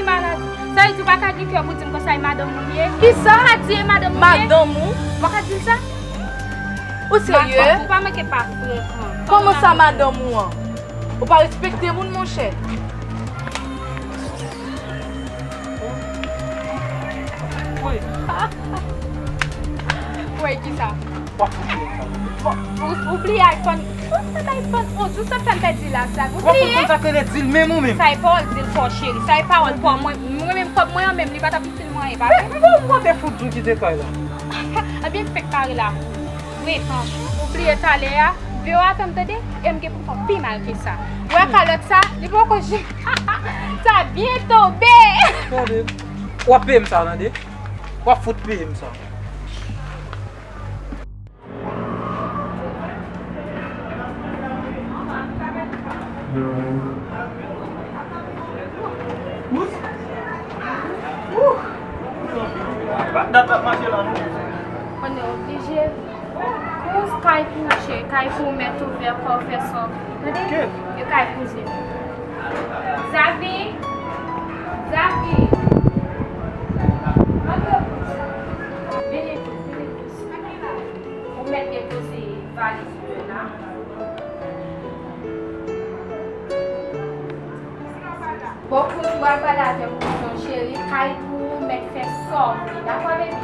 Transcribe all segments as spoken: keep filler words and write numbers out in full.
Malad. Sa vle di w pa ka gen kè pou di m konsa e madanm ou m ye? Kisa? Ou pa ka di e madanm ou m ye? Madanm ou? Ou pa ka di l sa? Ou serye? Ou pa manke pa frekan. Kòman sa madanm ou an? Ou pa respekte moun, monchè. Wi. Wè, kisa? W ap bliye sa. Ou, ou bliye iPhone. Ou sot iPhone onz, ou sot fè m pèdi laj la. Ou bliye? W ap konn sa k rele dil menm ou menm. Sa e pawòl dil pa w, cheri. Sa e pawòl pa w. Mwen, mwen menm kòb mwen an menm, li pa t ap itil mwen anyen, pa vre? Men, men, bon, mwen te fout di w kite kay la. Ebyen, fèk pare la. Wi, ou bliye talè a. Veye w atè m, tande? E m gen pou m fè w pi mal ke sa. Wè kalòt sa, li poko jis. Sa byen tonbe. Tande. W ap peye m sa, tande. W ap fout peye m sa. Bat dat ap mache la, non? On est obligé. Kouz kay pou w, cheri, kay pou w mèt ouvè kò w, fè sa w vle. Tande? Yo kay kouzin. Zavi! Zavi! Antre kouz. Vini kouz, vini kouz. Ou mèt depoze valiz ou yo la. Bon, kouz, m pral pale avèk ou, kouz, cheri, kay pou ou, mèt fè sa w vle, dakò, baby?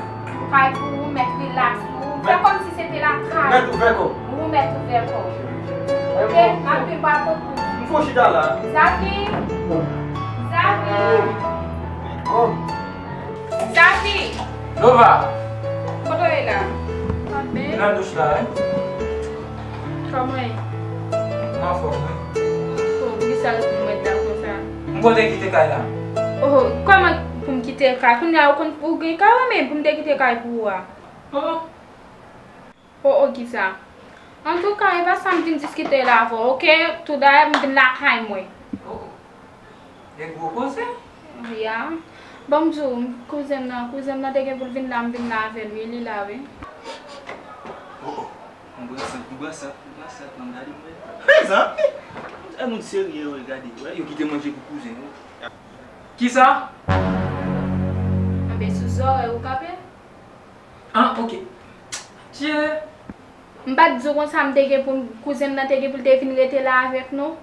Kay pou ou, mèt rilaks ou, fè kòmsi se te lakay ou. Mèt ouvè kò w. Ou mèt ouvè kò w. Oke, m ap vin pral kot ou. M fò chita la. Zavi! Zavi! Oh. Zavi! Lova! Kote w ye la? M nan douch la, wi. Kòman w ye? M anfòm, wi. Oh, poukisa w ret mwen ta konsa? M kote kite kay la. Oh, kòman pou m kite kay? Kounye a ou konn ou gen kay ou menm pou m te kite kay pou ou a? Oh. Oh, oh, kisa? Antouka, e pa sa m vin diskite la avè w, oke? Toudayè, m vin lakay mwen. Oh, oh. E gwo koze? Ya. Ban m di w, kouzen m nan, kouzen m nan te gen pou l vin la, m vin la avè l, wi, li la, wi. Oh, oh. M pran sant, m pran sant, m pran sant, nan gade mwen. Mezanmi! E moun serye yo, gade, wè, yo kite manje pou kouzen yo. Kisa? Anben, sou zòrèy ou kanpe? Ah, oke. Dye! M pa t di w konsa m te gen pou m, kouzen m nan te gen pou l te vin rete la avèk nou?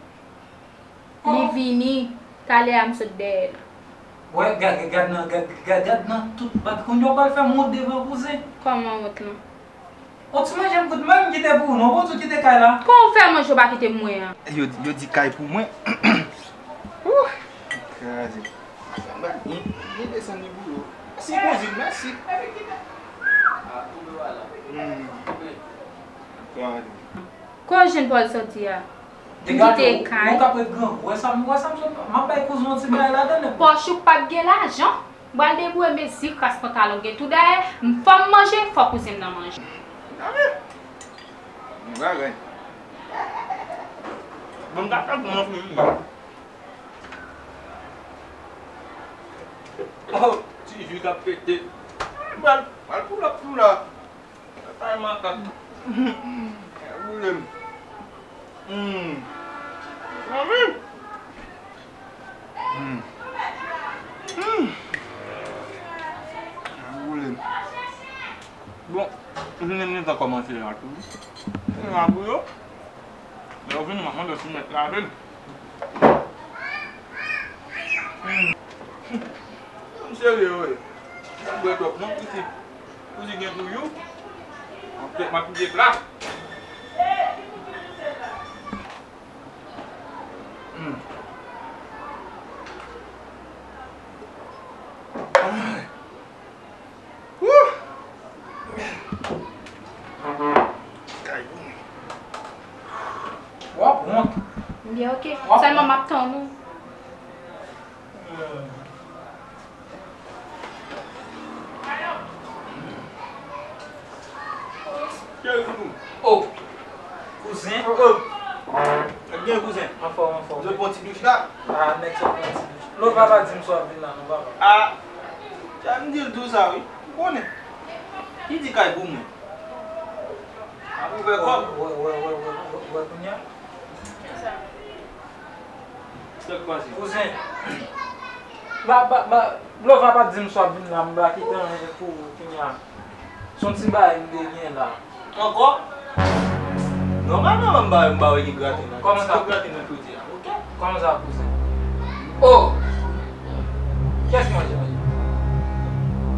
Li vini, talè a m sot dèyè l. Wè, gad, gad, gad nan, gad, gad, gad nan tout bat kounye a w pral fè m wont devan kouzen. Kòman wont lan? On ti manje m kout mwen m kite pou ou, non, bon, ou kite kay la. Kòman w fè manje w pa kite mwen an? Yo, yo di kay pou mwen. Ouh! Kraze. Li desann li boule. Mèsi, kouzin, mèsi. Hmm. Kote w jwenn Paul soti a? M kite kay. Ou ka pran grangou. Wè sa, wè sa, m sot, m ap bay kouzen yon ti bagay ladan l. Pòch ou p ap gen lajan. M pral debouye, men zi kras pantalon gen tou dèyè. Fò m manje, fò kouzen m nan manje. Gade. Bon, m ta fè pou mwen fini. Oh, ti ji k ap pete. Pral, pral pull up tou la. Sa e makak. Boule m. Hmm. Mami. Hmm. Hmm. Boule m. Bon, jounen m gentan kòmanse la tou. Jounen m ap bouyo. Lè w vini, m ap mande w si w mèt lave l. Hmm. M serye, wi. M bwè twòp non, pitit. Kouzen gen touyou. M ap, m ap kite pla. Hmm. Ay. Wouh! Kay pou mwen. W ap wont. Byen, oke. W ap wont. Sèlman m ap tann ou. Cheri pou nou. Oh. Kouzen. Oh, oh. Ebyen, kouzen. Anfòm, anfòm. Zot pran ti douch la? Ah, nèg sa pran ti douch. Lòt papa di m sa w ap vin la, non, papa. Ah. Sa m di l tou sa, wi. Ou konnen. Li di kay pou mwen. Ap ouvè kòb. Wè, wè, wè, wè, wè, wè, kounye a. Sa k pase? Kouzen. Ba, ba, ba, Lova pa t di m si w ap vin la, m ba kite anyen pou ou kounye a. Se yon ti bagay m te gen la. Ankò? Nòmalman, m ba, m ba w gen graten nan. Kòman sa? Ti graten nan kredi a, oke? Kòman sa, kouzen? Oh! Kiyès ki manje manje?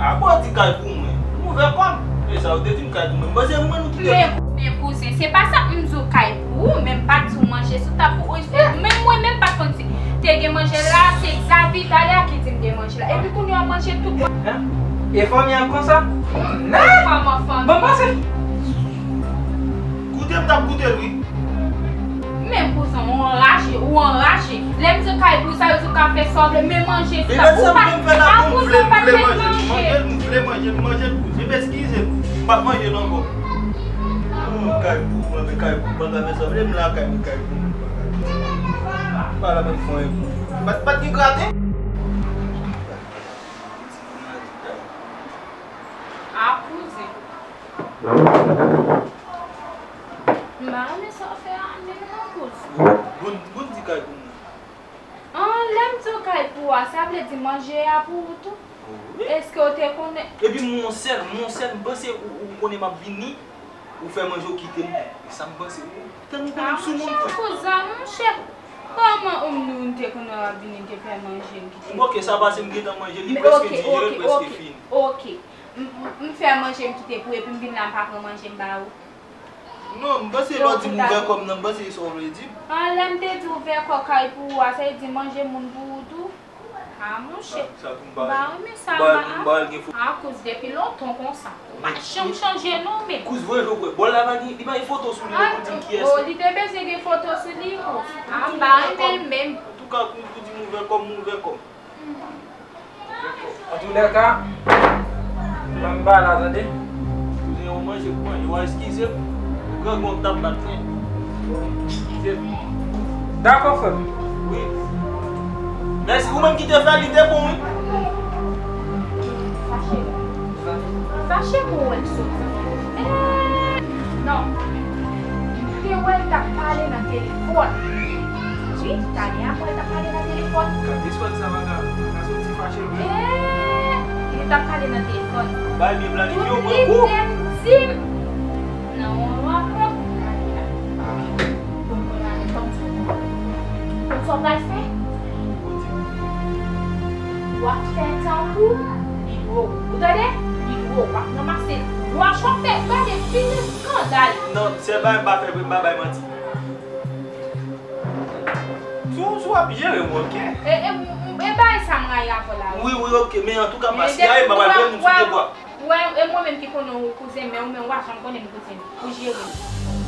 A, bon, di kay pou mwen. M ouvè kò m. E sa, ou te di m kay pou mwen. M panse mwen nou kite. Men, men kouzen, se pa sa m di w kay pou ou, men m pa t di w manje sou tab pou ou. Menm mwen menm pa t konn si te gen manje la, se Xavi talè a ki di m gen manje la. Epi kounye a manje tout bon. Hein? E fanmi an konsa? Kòman fanmi? Bon, pase. Koute m t ap koute l, wi. Men kouzen, ou anraje, ou anraje. Lè m di kay pou sa, yo di w ka fè sa w vle, men manje sou tab. Ou pa, a kouzen, ou pa t mèt manje. M vle manje, m vle manje, m manje l, kouzen. Eskize m, m p ap manje l ankò. Oh, kay pou mwen, men kay pou mwen, pa fè sa w vle, m lakay mwen, kay pou mwen. Pa la, pa fè yon. Pa, pa t gen graten? A kouzen. M pa renmen sa w fè a menm non, kouzen. Bon, bon, di kay pou mwen. An, lè m di w kay pou ou a, sa vle di manje a pou ou tou? Wi. Èske w te konnen? Epi m wè yon sèl, m wè yon sèl, m panse ou, ou konnen m ap vini, ou fè manje, ou kite m. E sa m panse, ou tann ou konnen m sou moun tou. Monchè, kouzen, monchè. Kòman ou m nou te konnen w ap vini, m te fè manje, m kite m? Oke, sa pase m gentan manje, li prèske di, li prèske fini. Oke, oke, oke. M, m, m fè manje, m kite pou, epi m vin la, m pa pran manje, m ba ou. Non, m panse lè w di m ouvè kò m nan, m panse se sa w vle di m. An, lè m te di ouvè kò kay pou ou a, sa vle di manje moun pou ou tou? A, monchè. Sa, sa pou m ba l. M pa renmen sa, m ba l, m ba l gen fo. A, kouzen, depi lontan konsa. Ou pa janm chanje non, men. Kouzen, voye jwe kwè. Bòl la pa gen, li pa gen foto sou li, non, pou di m kiyès. Oh, li te bezwen gen foto sou li, kouzen. A, m pa renmen l menm. Antouka, kouzen, pou di m ouvè kò m, m ouvè kò m. Antoulèka, ban m ba la, tande. Kouzen, ou manje pou manje. W a eskize m. Grangou an k t ap bat mwen. Eskize m. Dakò, frè m. Wi. Mèsi. Ou menm ki te fè l, li te bon, wi. Fache. Fache pou wè l soti. Eh, non. M te wè l t ap pale nan telefòn. Wi, talè a m wè l t ap pale nan telefòn. Gade sòt sa pa ka, pa ka soti fache vre. Eh, li t ap pale nan telefòn. Bay byen planifye, ou pran kou. Tout li te di m nan yon rankont. Bon, mwen la, men kòm sa w pral fè? W ap fè tankou li dwe w. Ou tande? Li dwe w. W ap ranmase dwa w. W ap fè, gade, fini eskandal. Non, sè bagay m pa fè vre, m pa bay manti. Si w, si w ap jere m, oke. E, e, e bagay sa m rayi avè w la, wi. Wi, wi, oke, men antouka, m pa sigaye, m pa pral pran moun sou de bwa. Ou wè, e mwen menm ki konnen w kouzen, men ou menm w pa janm konnen m kouzen. Pou jere m.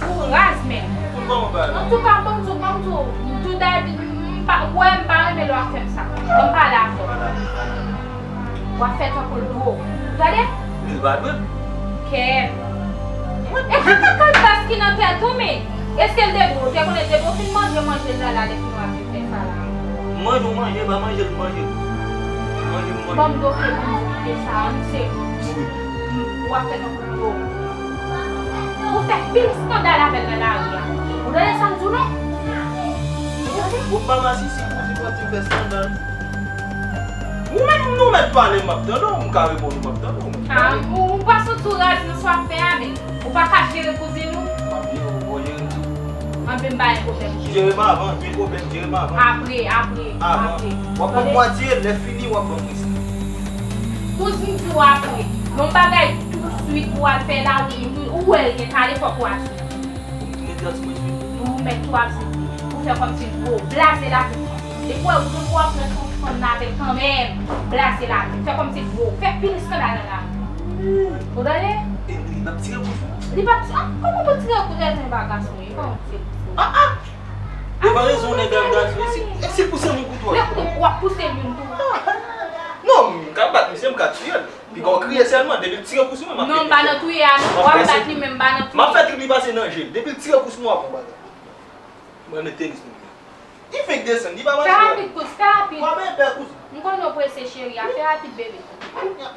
Ou raz menm. Pou kòman bagay la? Antouka, ban m di w, ban m di w, Douda, m pa, ou wè, m pa renmen lè w ap fè m sa. Ban m pale avè w. W ap fè tankou l dwe w. Tande? Li pa dwe m. Kè m. E ki kakal bas ki nan tèt ou, men? Èske l te dwe w? Te konnen depi w fin manje, manje l la, la, depi nou ap vin fè sa la. Manje w manje, pa manje l, manje l. Manje m, manje l. Ban m doke pou m di w kite sa, ann se. Wi. M, w ap fè tankou l dwe w. Ou fè pil eskandal avè l nan lari a. Ou tande sa m di w la? Ou tande? Ou pa masisi, ou di w ap di fè eskandal. Ou menm, nou mèt pale, m ap tande w, m ka reponn ou, m ap tande w. A, ou, ou pa santi w raz nan sa w ap fè a, men ou pa ka jere kouzin ou? M ap jere, ou jere m tou. Anben, m pa gen pwoblèm, jere. Jere m avan, gen pwoblèm, jere m avan. Apre, apre, apre. W ap ban m bwati, lè fini, w ap ban m resto. Kouzin di w apre. Yon bagay touswit pou w al fè la, ou, ou wè l gen talè, fòk w al sou. Ou mèt tou ap sou. Ou mèt tou ap sou. Ou fè kòmsi l gwo, blaze lavi. Depi w wè ou tonbe, w ap pran fanm nan avè l kanmenm. Blaze lavi. Fè kòmsi l gwo. Fè pil eskandal nan lavi. Ou tande? E li p ap tire kout fou? Li p ap ti-, a, kòman pou tire kout fou? Li pa yon tire kout fou. A, a! Li pa rezon nèg ap gaz, e si, e si l pouse m yon kout fou? Men w ap pouse l youn tou. Non, m ka bat misye, m ka tiye l. Piga w kriye sèlman, depi l tire kou sou mwen, m ap pete fyèl. Non, m pa nan touye a, non. W ap bat li, men m pa nan touye. M ap fè trip li pase nan je l. Depi l tire kou sou mwen, w ap wè bagay. Mwen renmen tenis nou jwe. Li fenk desann, li pa manje. Fè rapid, kouzen, fè rapid. W ap enpè, kouzen. M konnen w prese, cheri a. Fè rapid, bebe. Kounye a,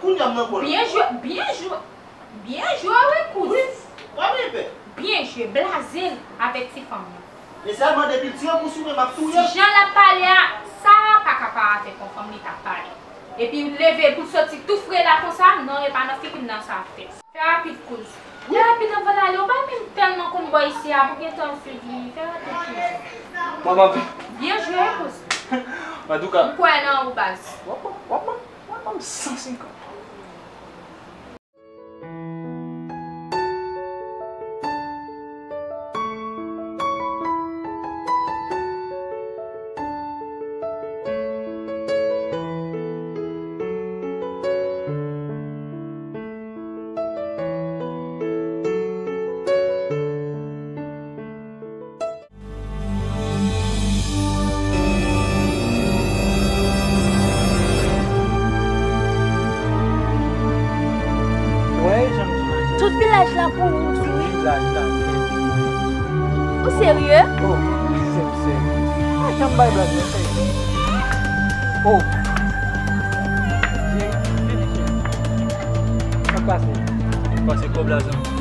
kounye a m nan kò l. Byen jwe, byen jwe. Byen jwe, wi, kouzen. Wi, w ap enpè. Byen jwe, blaze l avèk ti fanm nan. Men sèlman depi l tire kou sou mwen, m ap touye l. Jan l ap pale a, sa pa ka pa avèk yon fanm, li Epi leve pou l soti tou fre la konsa, non, e pa nan figi m nan sa ap fèt. Fè rapid, kouz. Fè rapid anvan l ale, ou pa menm tèlman konn bò isi a pou gentan swiv li. Fè rapid, kouz. Mwen, mwen, byen jwe, kouz. Antouka. M kwè nan ou, baz. W ap ban, w ap ban, w ap ban m san senkant. Tout vilaj la pou ou, wi. Vilaj la. Ou serye? Oh, se serye. A, janm bay blag, mwen serye. Oh. Sa k pase? Pase kòb la, zanmi.